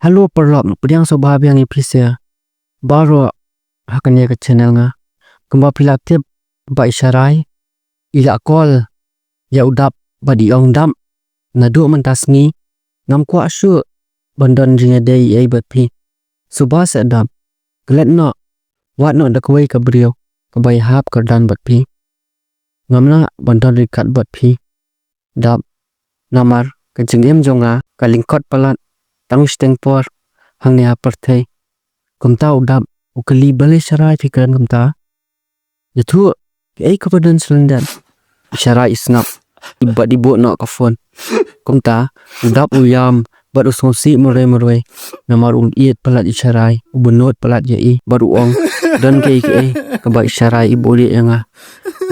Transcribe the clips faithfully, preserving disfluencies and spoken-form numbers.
Hello paralok, pdiang sngewbha biang ïa phi sa baroh ha kane ka channel nga. Kumba phi la tip ba i Sharai i la call ïa u Dap bad i ong, Dap, naduh mynta sngi ngam kwah shuh ban don jingïadei ei ei bad phi. Suba seh Dap, klet noh, wad noh da kawei ka briew kaba ïahap kyrdan bad phi. Ngam lah ban don ryngkat bad phi Dap, namar ka jingim jong nga ka lyngkot palat tang shiteng por hangne ha pyrthei. Kumta u Dap u kylli, balei Sharai phi kren kumta? Ïathuh kaei kaba don sha lyndet. I Sharai i sngap bad i buh noh ka phone. Kumta u Dap u ïam bad u sngewsih marwei marwei, namar u ïeit palat i Sharai, u bynnud palat ïa i bad u ong, don kaei kaei kaba i Sharai i buhrieh ïa nga.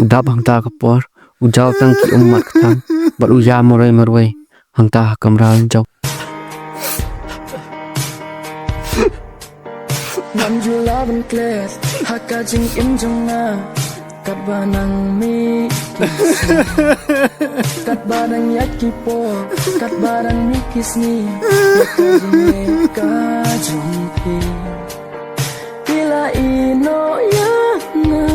U Dap hangta ka por u jaw tang ki ummat kthang bad u ïam marwei marwei hangta ha kamra la jong. Ngam ju lah ban klet ha ka jingim jong nga, katba nang mih ki sngi, katba nang ïaid ki por, katba nang mih ki sngi, ïa ka jingïeit ka jong phi. Phi la ïehnoh ïa nga,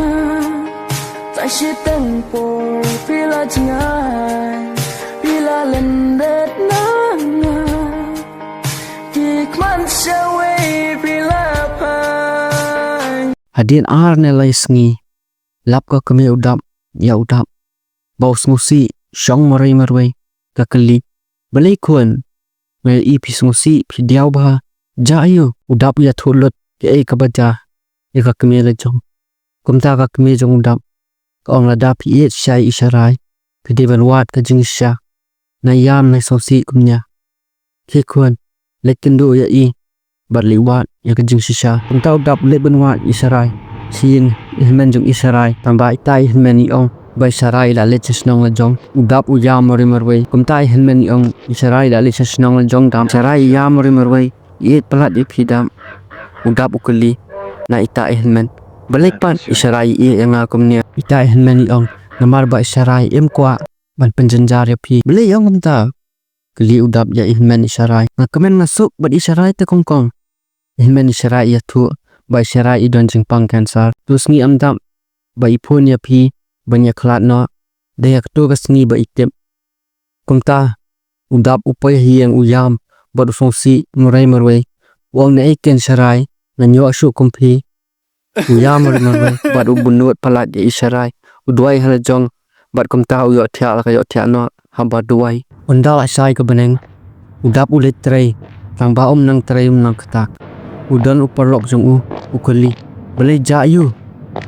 tang shiteng por phi la jngai, phi la lyndet na nga. Ki khmat shawei phi la phai. Hadien ar ne lai sngi, lap ka kmie u Dap ïa u Dap ba u sngewsih shong marwei marwei. Ka kylli, balei khun? Nga ïohi phi sngewsih, phi diaw bha. Jia aiu? U Dap u ïathuh lut kaei kaba jia ïa ka kmie la jong. Kumta ka kmie jong u Dap ka ong, lada phi ïeit shisha ïa i Sharai, phi dei ban wad ka jingshisha. Nga ïam, nga sngewsih kumne. Khie khun, leit kynduh ïa i bad leit wad ïa ka jingshisha. Kumta u Dap u leit ban wad ïa i Sharai sha ïing i hynmen jong i Sharai. Tangba ita i hynmen i ong ba i Sharai i la leit sha shnong la jong. U Dap u ïam marwei marwei. Kumta i hynmen i ong, i Sharai i la leit sha shnong la jong Dap. Sharai, i ïam marwei marwei, i ïeit palat ïa phi Dap. U Dap u kylli na ita i hynmen, balei pat i Sharai i ïeit ïa nga kumne? Ita i hynmen i ong, namar ba i Sharai im kwah ban pynjynjar ïa phi. Balei i ong kumta? Kylli u Dap ïa i hynmen i Sharai. Nga kmen nga suk bad i Sharai te kong kong. I hynmen i Sharai i ïathuh ba i Sharai i don jingpang cancer. Tu sngi ym dap ba i phone ïa phi ban ïakhlad noh. Dei ha kato ka sngi ba i tip. Kumta u Dap u poi ha ïing, u ïam bad u sngewsih marwei marwei. U ong, naei ken Sharai, ngan ïoh shuh kum phi. U ïam marwei marwei bad u bynnud palat ïa i Sharai. U duwai ha la jong bad kumta u ïohthiah la ka ïohthiah noh haba duwai. Ynda la shai ka bneng, u Dap u leit trei, tangba um nang trei, um nang ktah. U don u paralok jong u, u kylli, balei, jia aiu?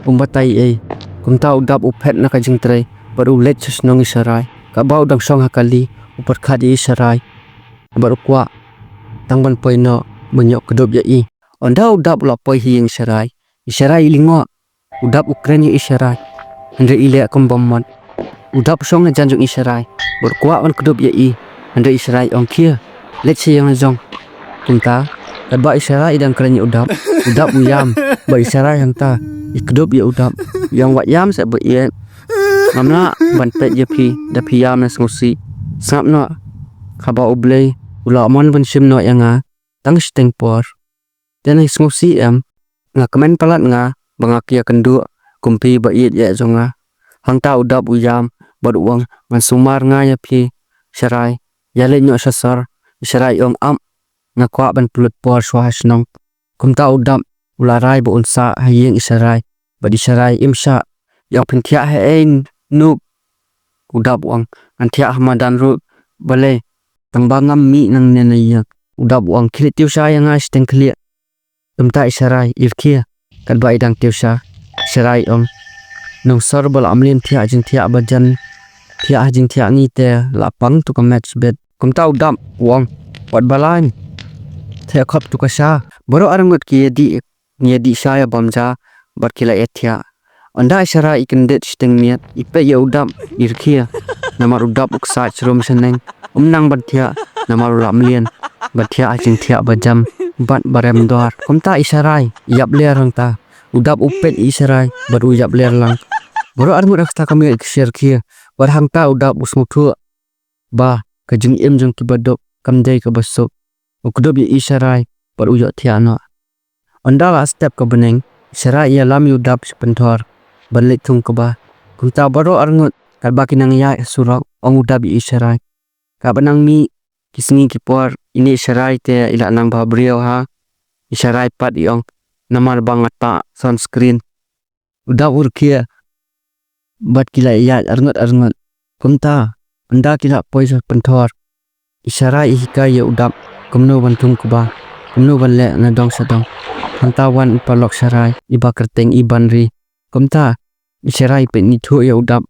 Um batai ei ei. Kumta u Dap u phet na ka jingtrei bad u leit sha shnong i Sharai. Katba u dang shong ha kali, u pyrkhat ïa i Sharai bad u kwah tang ban poi noh ban ïoh kdup ïa i. Ynda u Dap u la poi ha ïing i Sharai, i Sharai i lyngngoh. U Dap u kren ïa i Sharai, hynrei i leh kum bym mut. U Dap u shong hajan jong i Sharai bad u kwah ban kdup ïa i, hynrei i Sharai i ong, khie, leit sha ïing la jong. Kumta katba i Sharai i dang kren ïa u Dap, u Dap u ïam bad i Sharai hangta i kdup ïa u Dap. I ong, wat ïam seh ba ïeit, ngam lah ban peit ïa phi da phi ïam ne sngewsih. Sngap noh, haba U Blei u la mon ban shim noh ïa nga tang shiteng por. Te nang sngewsih em, nga kmen palat nga ba nga ïakynduh kum phi ba ïeit ïa jong nga. Hangta u Dap u ïam bad u ong, ngan sumar nga ïa phi Sharai, ïa leit noh sha sor. Sharai i ong, ap, nga kwah ban pynlut por shuwa ha shnong. Kumta u Dap u la rai ba un sah ha ïing i Sharai bad i Sharai im shah. I ong, phin thiah ha ei, Nup? U Dap u ong, ngan thiah ha madan ruh. Balei? Tangba ngam mih nangne na ïing. U Dap u ong, khie leit tiew sha ïa nga shiteng khlieh. Kumta i Sharai i rkhie. Katba i dang tiew sha, i Sharai i ong, nongsor ba la mlien thiah jingthiah ba jan, thiah jingthiah ngi te la pang tu ka met shibit. Kumta u Dap u ong, wat balang, thiah khop tu ka sha. Baroh arngut ki ïa dih, ngi ïa dih sha ïa bam ja bad ki la ïa thiah. Ynda i Sharai i kyndit shiteng miet, i peit ïa u Dap i rkhie. Namar u Dap u ksaid shrum shaneng, um nang ban thiah namar u la mlien ban thiah ha jingthiah ba jan bad ba rem dor. Kumta i Sharai i ïap ler hangta. U Dap u peit ïa i Sharai bad u ïap ler lang. Baroh arngut ha kata ka miet ki sher khie bad hangta u Dap u sngewthuh ba ka jingim jong ki baduk kam dei kaba suk. U kdup ïa i Sharai bad u ïohthiah noh. Ynda la step ka bneng, i Sharai i ïalam ïa u Dap sha pynthor ban leit thung kba. Kumta baroh arngut katba ki nang ïaid ha surok, ong u Dap ïa i Sharai. Katba nang mih ki sngi ki por, ine i Sharai te i la nang bhabriew ha. I Sharai pat i ong, namar ba nga tah sunscreen. U Dap u rkhie bad ki la ïaid arngut arngut. Kumta ynda ki la poi sha pynthor, i Sharai i hikai ïa u Dap kumno ban thung kba, kumno ban leh na dong sha dong. Hangta wan i paralok Sharai iba kyrteng i Banri. Kumta i Sharai i pynithuh ïa u Dap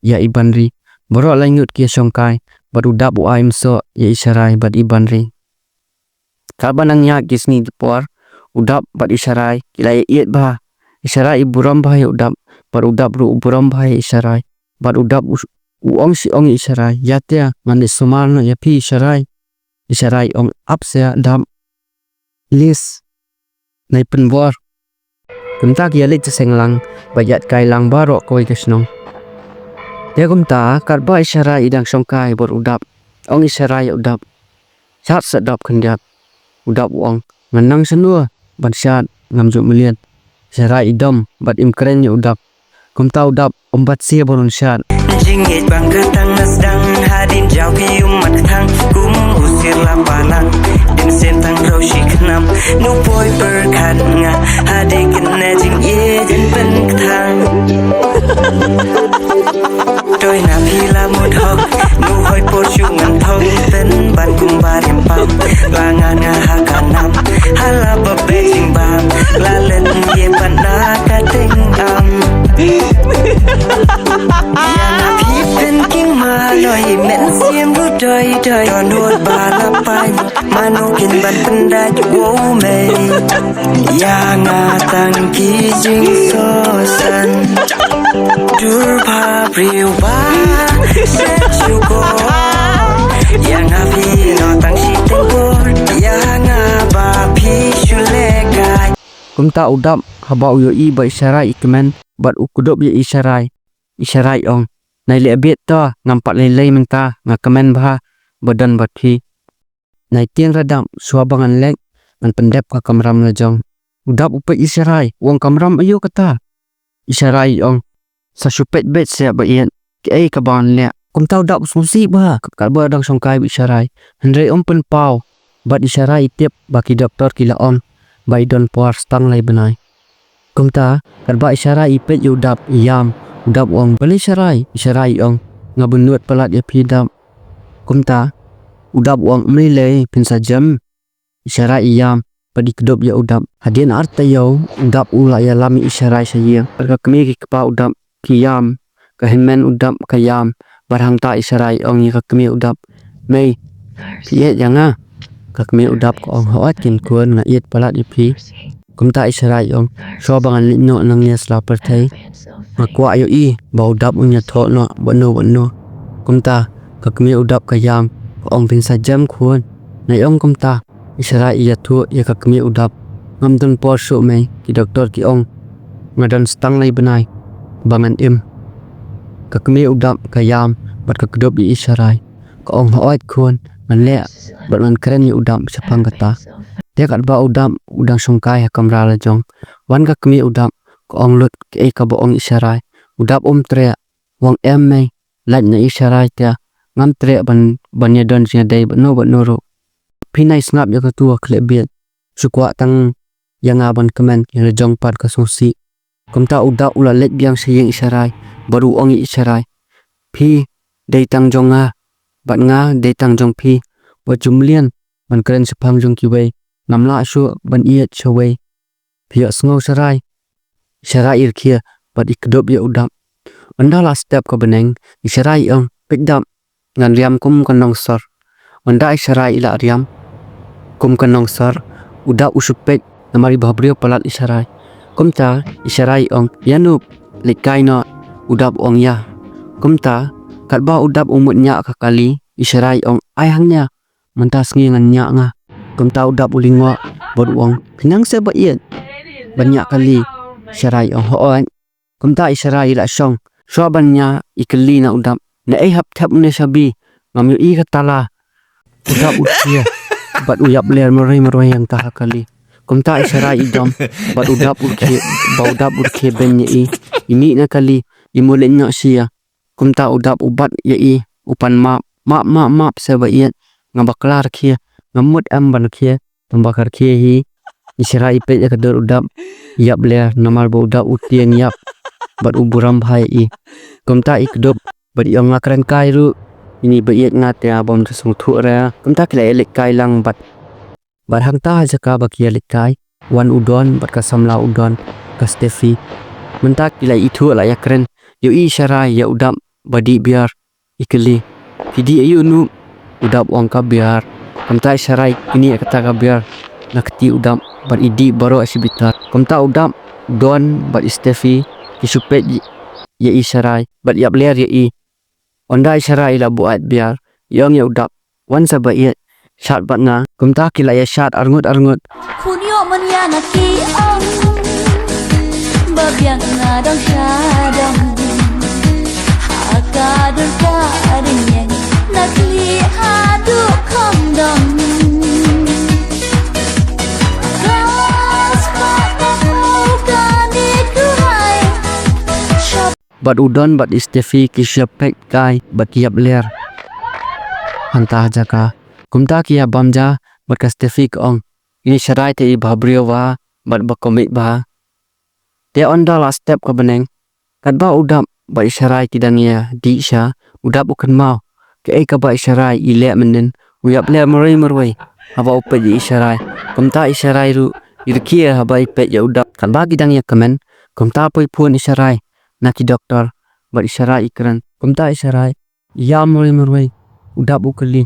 ïa i Banri. Baroh laingut ki ïashongkai bad u Dap u ai msoh ïa i Sharai bad i Banri. Katba nang ïaid ki sngi ki por, u Dap bad i Sharai ki la ïaieit bha. I Sharai i burom bha ïa u Dap bad u Dap ruh u burom bha ïa i Sharai. Bad u Dap u, u ong shi ong ïa i Sharai, ïa te ngan leit sumar noh ïa phi i Sharai. I Sharai i ong, ap se Dap, please, nai pynbor. Kumta ki ïaleit sha seng lang bad ïaid kai lang baroh kawei ka shnong. Te kumta katba i Sharai i dang shongkai bad u Dap, ong i Sharai ïa u Dap, shad sa Dap khyndiat. U Dap u ong, ngan nang shano ban shad, ngam ju mlien. I Sharai i dom bad im kren ïa u Dap. Kumta u Dap um bat sia ban rung shad. Jingngeit bang ka tang na sdang, hadien jaw ki um mat ka thang, kum u sir la palang. Dim sem tang rau shi khnam, nu poi pyrkhat nga, hadien kynne jingngeit in pyn ka thang. Doi na phi la mut hok, nu hoi por shu ngan thong, ten ban kum ba rim pam, la nga nga ha ka nam, ha la ba be jingbam, la len ye ban na ka teng am. Ya na phi pen king ma loi men siem ru doi doi, don hot ba la pai, mano kin ban pendai wow mei. Ya nga tang ki jingsosan. Dur ba briew ba shu ko. Ya nga phi no tang shi teng por. Ya nga ba phi shu lekai. Kumta u Dap haba u ïohi ba i Sharai i kmen bad u kdup ïa i Sharai. I Sharai i ong, nai leh beit to, ngam pat lei lei mynta, nga kmen bha ba don bad phi. Nai tieng ra Dap, shuwa ba ngan leit, ngan pyndep ka kamram la jong. U Dap u peit i Sharai, u ong, kamram aïu kata? I Sharai i ong, sa shu peit beit seh ba ïeit, kaei kaba ngan leh. Kumta u Dap u sngewsih bha katba dang shongkai bad i Sharai. Hynrei um pynpaw, bad i Sharai i tip ba ki doktor ki la ong ba i don por sa tang lai bnai. Kumta katba i Sharai i peit ïa u Dap i ïam. U Dap u ong, balei Sharai? I Sharai i ong, nga bynnud palat ïa phi Dap. Kumta u Dap u ong, ym lei lei, phin sa jem. I Sharai i ïam bad i kdup ïa u Dap. Hadien ar taïew u Dap u la ïalam ïa i Sharai sha ïing. Bad ka kmie ki kpa u Dap ki ïam, ka hynmen u Dap ka ïam. Bad hangta i Sharai i ong ïa ka kmie u Dap, mei, phi ïeit ïa nga? Ka kmie u Dap ka ong, hooid keiñ khun, nga ïeit palat ïa phi. Kumta i Sharai i ong, shuwa ba ngan leit noh nangne sla pyrthei, nga kwah ïohi ba u Dap un ïathoh noh bad no bad no. Kumta ka kmie u Dap ka ïam, ka ong, phin sa jem khun. Nai ong kumta, i Sharai i ïathuh ïa ka kmie u Dap, ngam don por shuh mei, ki doktor ki ong nga don sa tang lai bnai ba ngan im. Ka kmie u Dap ka ïam bad ka kdup ïa i Sharai. Ka ong, hooid khun, ngan leh bad ngan kren ïa u Dap shaphang kata. Te katba u Dap u dang shongkai ha kamra la jong, wan ka kmie u Dap, ka ong lut kaei kaba ong i Sharai. U Dap um treh, u ong, em mei, lait na i Sharai te, ngam treh ban, ban ïadon jingïadei bad no bad no ruh. Phi nai sngap ïa katu ka khleh bieit. Shu kwah tang ïa nga ban kmen, ïa la jong pat ka sngewsih. Kumta u Dap u la leit biang sha ïing i Sharai bad u ong ïa i Sharai, phi dei tang jong nga bad nga dei tang jong phi. Wat ju mlien ban kren shaphang jong kiwei. Ngam lah shuh ban ïeit sha uwei. Phi ïohsngew Sharai? I Sharai i rkhie bad i kdup ïa u Dap. Ynda la step ka bneng, i Sharai i ong, peit Dap, ngan riam kum ka nongsor. Ynda i Sharai i la riam kum ka nongsor, u Dap u shu peit namar i bhabriew palat i Sharai. Kumta i Sharai i ong, ïa Nup, leit kai noh. U Dap u ong, ïa. Kumta katba u Dap u mut ñiah ka kali, i Sharai i ong, ai hangne, mynta sngi ngan ñiah nga. Kumta u Dap u lyngngoh bad u ong, phi nang seh ba ïeit ban ñiah kali? I Sharai i ong, hooid. Kumta i Sharai i la shong. Shuwa ban ñiah i kylli na u Dap, naei hap thep une shabi? Ngam ïohi ka tala. U Dap u rkhie. bad u ïap ler marwei marwei hangta ha kali. Kumta i Sharai i dom bad u dap u rkhie, ba u dap u rkhie beiñ ïa i. I mih na kali, i mut leit noh sha ïa. Kumta u dap u bat ïa i, u pan map, map, map, map, sa ba ïeit, nga bakla rkhie, nga mut em ban rkhie, tang ba ka rkhie hi. I Sharai i peit ïa ka dur u dap, ïap ler, namar ba u dap u tieng ïap bad u burom bha ïa i. Kumta i kdup bad i ong, nga kren kai ruh, ine ba ïeit nga te bym da sngewthuh re. Kumta ki la ïa leit kai lang bad, bad hangta ha jaka ba ki ïa leit kai, wan u Don bad ka samla u Don, ka Steffi. Mynta ki la ithuh, la ïa kren, ïohi i Sharai ïa u dap ba dih biar. I kylli, phi dih aïu nuh? U dap u ong, ka biar. Kumta i Sharai i knieh ïa kata ka biar na kti u dap bad i dih baroh shi bitar. Kumta u dap, Don bad i Steffi ki shu peit ïa i Sharai bad ïap ler ïa i. Ynda i Sharai i la buaid biar, i ong ïa u dap, wan sa ba ïeit, shad bad nga. Kumta ki la ïa shad arngut arngut. Khun ïoh mania na ki ong ba biang nga dong sha dong. Ha ka dur ka ding ïeng na kli haduh kham dong. Ka spah ka hau ka ni ku hai. Bad u Don bad i Steffi ki shu peit kai bad ki ïap ler hangta ha jaka. Kumta ki ïa bam ja bad ka Steffi ka ong, ine i Sharai te i bhabriew bha bad ba komik bha. Te ynda la step ka bneng, katba u dap bad i Sharai ki dang ïa dih sha, u dap u kynmaw kaei kaba i Sharai i leh mynnin, u ïap ler marwei marwei haba u peit ïa i Sharai. Kumta i Sharai ruh i rkhie haba i peit ïa u dap. Katba ki dang ïa kmen, kumta poi phone i Sharai na ki doktor bad i Sharai i kren. Kumta i Sharai i ïam marwei marwei, u dap u kylli,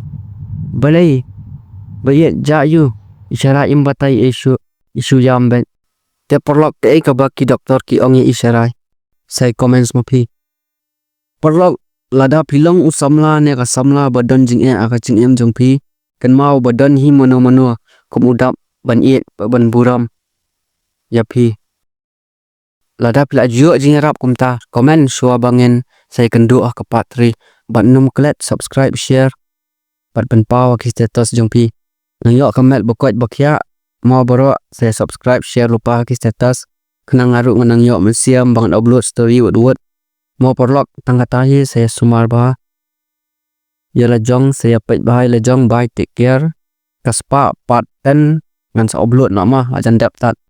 balei, ba ïeit, jia aïu? I Sharai im batai ei shuh, i shu ïam beit. Te paralok, kaei kaba ki doktor ki ong ïa i Sharai? Sa ïa comments ma phi. Paralok, lada phi long u samla ne ka samla ba don jingeh ha ka jingim jong phi, kynmaw ba don hi mano mano kum u dap ban ïeit bad ban burom ïa phi. Lada phi la ju ïoh jingïarap kumta, comment shuwa ba ngin sa ïakynduh ha ka part three. Bad ym klet subscribe, share bad pynpaw ha ki status jong phi. Nang ïoh ka met ba koit ba khiah. Mo baroh sa ïa subscribe, share lypa ha ki status, khnang nga ruh ngan nang ïoh mynsiem ba ngan upload story wut wut. Mo paralok, tang kata hi, sa ïa sumar bha. Ïa la jong, sa ïa peit bha ïa la jong, bye, take care. Ka spah part ten ngan sa upload noh ma, hajan dep tad.